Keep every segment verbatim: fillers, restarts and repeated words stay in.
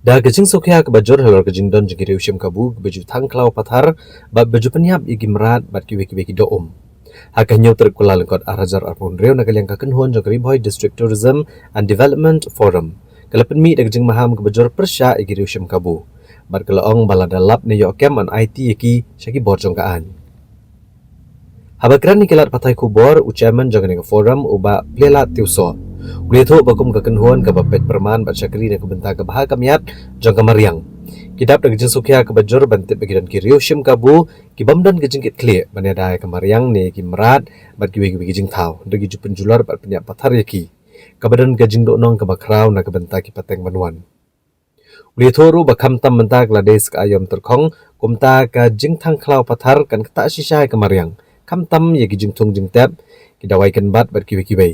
Da ka jingsngewkhia kaba jur halor ka jingdon jong ki riew shim kabu kiba ju thang khlaw pathar bad ba ju pynïap ïa ki mrad bad kiwei kiwei ki doh um. Ha ka hynñiew tarik Kyllalyngkot ar hajar arphew hynriew, na ka liang ka kynhun jong ka Ri Bhoi District Tourism and Development Forum ka la pynmih da ka jingmaham kaba jur pyrshah ïa ki riew shim kabu bad ka la ong ba lada lap ne ïoh kem yn aiti ïa ki sha ki bor jong ka aiñ. Haba kren ïa ki lad pathai khubor, u chairman jong kane ka forum, u Bah Plialad Tiewsoh, u la ïathuh ba kum ka kynhun kaba peit pyrman bad shakri na ka bynta ka bha ka miat jong ka mariang, ki dap da ka jingsngewkhia kaba jur ban tip ba ki don ki riew shim kabu ki bym don ka jingkitkhlieh ban ïada ïa ka mariang ne ki mrad bad kiwei kiwei ki jingthaw, hynrei ki ju pynjulor bad pynïap pathar ïa ki, kaba don ka jingduhnong kaba khraw na ka bynta ki pateng ban wan. U la ïathuh ruh ba khamtam mynta ka la dei sa ka aïom tyrkhong, kumta ka jingthang khlaw pathar kan ktah shisha ïa ka mariang, khamtam ïa ki jingthung jingtep, ki dawai kynbat bad kiwei kiwei.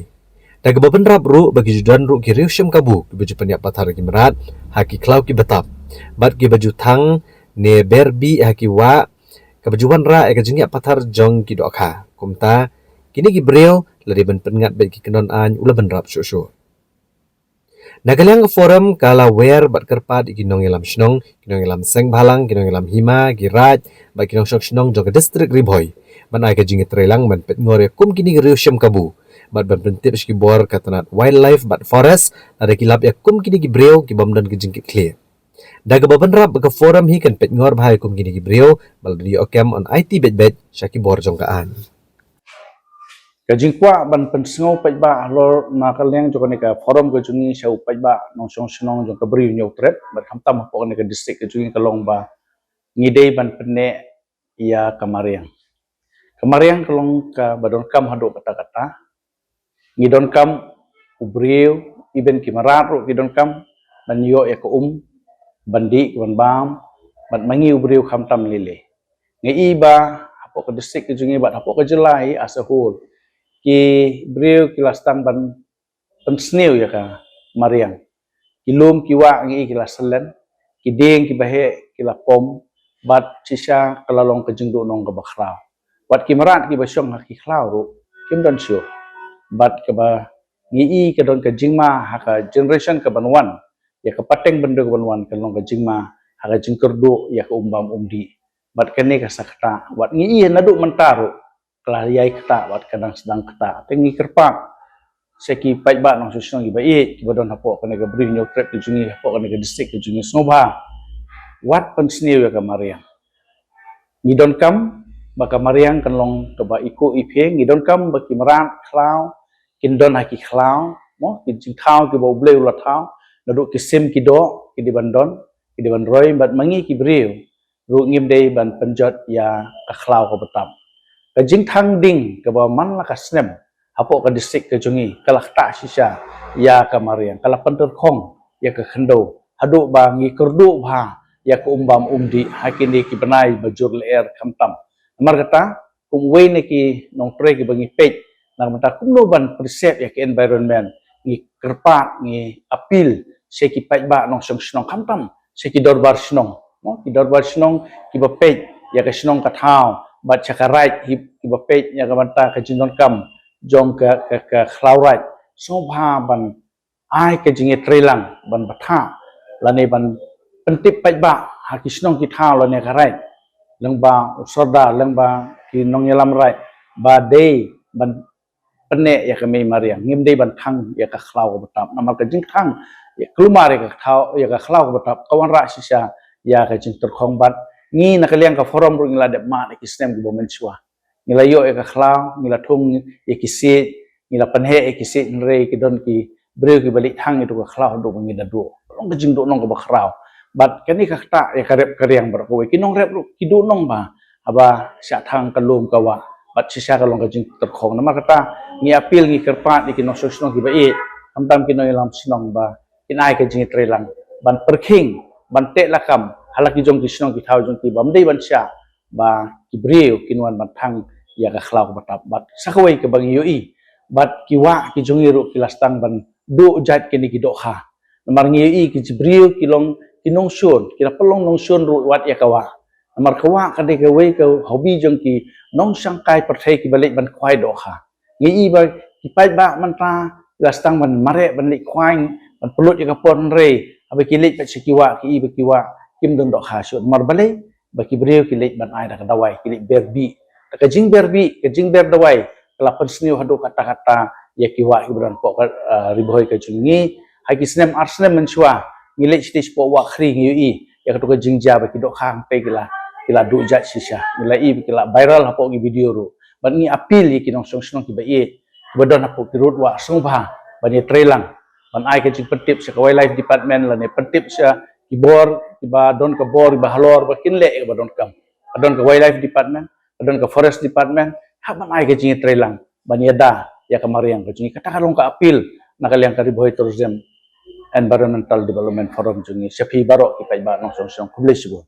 Da kaba bynrap ruh ba ki ju don ruh ki riew shim kabu kiba ju pynïap pathar ïa ki mrad ha ki khlaw kiba tap bad kiba ju thang ne ber bih ha ki wah, kaba ju wanrah ïa ka jingïap pathar jong ki dohkha. Kumta kine ki briew la dei ban pynngat bad ki kyndon aiñ u la bynrap shuh shuh. Na ka liang ka forum ka la wer bad kyrpad ïa ki nongïalam shnong, ki nongïalam seng bhalang, ki nongïalam hima, ki raid bad ki nongshong shnong jong ka district Ri Bhoi ban ai ka jingïatreilang ban peit ngor ïa kum kine ki riew shim kabu bad ban pyntip sha ki bor ka tnat Wildlife bad Forest lada ki lap ïa kum kine ki briew ki bym don ka jingkitkhlieh. Da kaba bynrap ba ka forum hi kan peit ngor bha ïa kum kine ki briew bad lada ïoh kem yn aiti beit beit sha ki bor jong ka aiñ. Ka jingkwah ban pynsngew paidbah halor na ka liang jong kane ka forum ka jong ngi sha u paidbah nongshong shnong jong ka Bri u Hynñiewtrep bad khamtam hapoh kane ka district ka jong ngi ka long ba ngi dei ban pynneh ïa ka mariang. Ka mariang ka long kaba donkam haduh katta katta. Ngi donkam u briew, even ki mrad ruh ki donkam ban ïoh ïa ka um ban dih, ban bam, bad ma ngi u briew khamtam lei lei. Ngi i ba hapoh ka district ka jong ngi bad hapoh ka jylla hi as a whole, ki briew ki la sdang ban pynsniew ïa ka mariang. Ki lum ki wah ngi i ki la syllen, ki dieng kiba heh ki la pom, bad shisha ka la long ka jingduhnong kaba khraw. Bad ki mrad kiba shong ha ki khlaw ruh kim don shuh. Bad kaba ngi i ka don ka jingma ha ka generation kaban wan, ïa ka pateng bynriew kaban wan, ka long ka jingma ha ka jingkyrduh ïa ka um bam um dih. Bad kane ka sa ktah, bad ngi i naduh mynta ruh ka la ïai ktah bad ka dang sdang ktah. Te ngi kyrpad sha ki paidbah nongshong shnong kiba ïeit kiba don hapoh kane ka Bri u Hynñiewtrep ka jong ngi, hapoh kane ka district ka jong ngi, sngewbha wat pynsniew ïa ka mariang. Ngi donkam ba ka mariang kan long kaba i kuh i phieng, ngi donkam ba ki mrad khlaw kin don ha ki khlaw, mo, ki jingthaw kiba U Blei u la thaw, naduh ki sim ki doh ki dei ban don, ki dei ban roi, bad ma ngi ki briew ruh ngim dei ban pynjot ïa ka khlaw kaba tap. Ka jingthang ding kaba man la ka snem hapoh ka district ka jong ngi ka la ktah shisha ïa ka mariang, ka la pyntyrkhong ïa ka khyndew haduh ba ngi kyrduh bha ïa ka um bam um dih ha kine ki bnai ba jur lyer khamtam. Namar kata, kum uwei na ki nongtrei kiba ngi peit na ka bynta kumno ban preserve ïa ka environment, ngi kyrpad, ngi appeal sha ki paidbah nongshong shnong khamtam sha ki dorbar shnong, mo, ki dorbar shnong kiba peit ïa ka shnong ka thaw bad sha ka raid hi kiba peit ïa ka bynta ka jingdonkam jong ka, ka, ka khlaw raid, sngewbha ban ai ka jingïatreilang ban batai lane ban pyntip paidbah ha ki shnong ki thaw lane ka raid, lyngba u sordar, lyngba ki nongïalam raid, ba dei ban pynneh ïa ka mei mariang, ngim dei ban thang ïa ka khlaw kaba tap. Namar ka jingthang ïa, kulmar ïa ka thaw, ïa ka khlaw kaba tap ka wanrah shisha ïa ka jingtyrkhong. Bad ngi na ka liang ka forum ruh ngi la dep mad ïa ki snem kiba mynshuwa. Ngi la ïoh ïa ka khlaw, ngi la thung ïa ki siej, ngi la pynheh ïa ki siej, hynrei ki don ki briew kiba leit thang ïa tu ka khlaw haduh ba ngi da duh. Long ka jingduhnong kaba khraw. Bad kane ka ktah ïa ka rep ka riang baroh kawei. Ki nongrep ruh ki duhnong ba haba shah thang ka lum ka wah bad shisha ka long ka jingtyrkhong. Namar kata ngi appeal, ngi kyrpad ïa ki nongshong shnong kiba ïeit, khamtam ki nongïalam shnong ba kin ai ka jingïatreilang ban pyrkhing, ban teh lakam ha la ki jong ki shnong ki thaw jong ki, bym dei ban shah ba ki briew kin wan ban thang ïa ka khlaw kaba tap. Bad sa kawei kaba ngi ïohi, bad ki wah ki jong ngi ruh ki la sdang ban duh jait kine ki dohkha. Namar ngi ïohi ki briew ki long ki nongshun, ki la pynlong nongshun ruh wat ïa ka wah. Namar ka wah ka dei kawei ka hobby jong ki nongshangkai pyrthei kiba leit ban khwai dohkha. Ngi i ba ki paidbah mynta la sdang ban mareh ban leit khwai, ban pynlut ïa ka por, hynrei Haba ki leit pat sha ki wah, ki i ba ki wah kim don dohkha shuh, namar balei? Ba ki briew ki leit ban ai da ka dawai, ki leit ber bih. Da ka jingber bih, ka jingber dawai ka la pynsniew haduh katta katta ïa ki wah kiba don hapoh ka, ah, Ri Bhoi ka jong ngi. Ha ki snem ar snem mynshuwa ngi leit shatei shapoh Wahkhri, ngi ïohi ïa kato ka jingjia ba ki dohkha hangtei ki la, ki la duh jait shisha. Ngi la i ba ki la viral hapoh ki video ruh. Bad ngi appeal ïa ki nongshong shnong kiba ïeit, kiba don hapoh ki rud wah sngewbha ban ïatreilang, ban ai ka jingpyntip sha ka Wildlife Department lane pyntip sha ki bor kiba don ka bor, kiba halor, ba kin leh ïa kaba donkam. Ka don ka Wildlife Department, ka don ka Forest Department, hap ban ai ka jingïatreilang ban ïada ïa ka mariang ka jong ngi. Kata ka long ka appeal na ka liang ka Ri Bhoi Tourism Environmental Development Forum jong ngi sha phi baroh ki paidbah nongshong shnong. Khublei shibun.